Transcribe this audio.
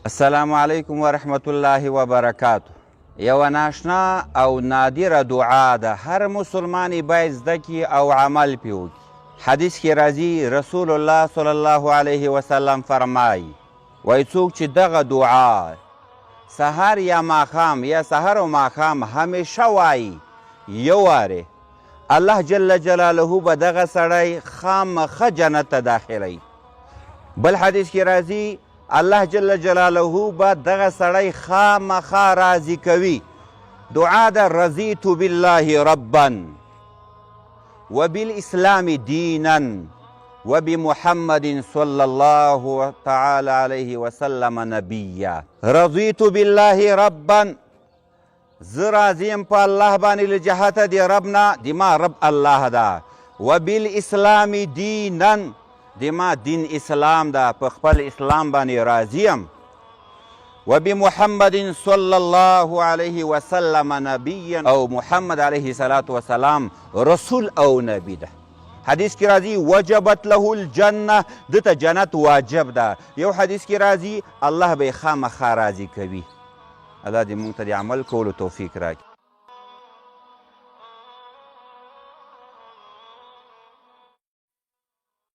السلام علیکم ورحمت الله وبرکاته. یوه ناشنا او نادره دعا ده، هر مسلمان یې باید زده کړي او عمل پرې وکړي. حدیث کې راځي، رسول الله صلی الله علیه وسلم فرمایي، وایي څوک چې دغه دعا سهار یا ماښام یا سهار او ماښام همیشه وایي یو وارې، الله جل جلاله به دغه سړی خامخا جنت ته داخلوي. بل حدیث کې راځي، الله جل جلاله به دغه سړی خامخا راضي کوي. دعا ده، رضیت بالله ربا وبالاسلام دینا وبمحمد صلی الله تعالی علیه وسلم نبیا. رضیت بالله ربا، زه راضي یم په الله باندې له جهته د رب نه، د ما رب الله ده. وبالاسلام دینا، د ما دین اسلام ده، په خپل اسلام باندې راضي یم. وبمحمد صلی الله علیه وسلم نبیا، او محمد علیه الصلاة والسلام رسول او نبی ده. حدیث کې راځي، وجبت له الجنه، ده ته جنت واجب ده. یو حدیث کې راځي، الله به یې خامخا راضي کوي. الله دې موږ ته د عمل کولو توفیق راکړي.